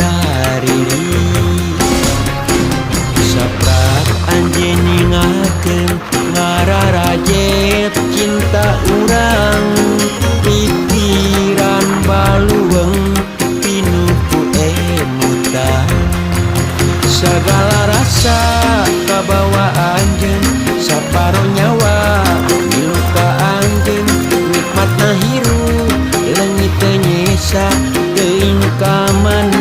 Arariri. Saprak anjeun nyinghakeun ngararajet cinta urang. Pikiran baluweung pinuh ku emutan. Sagala rasa kabawa anjeun, saparo nyawa milu ka anjeun. Nikmatna hirup leungit teu nyesa teuing ka mana.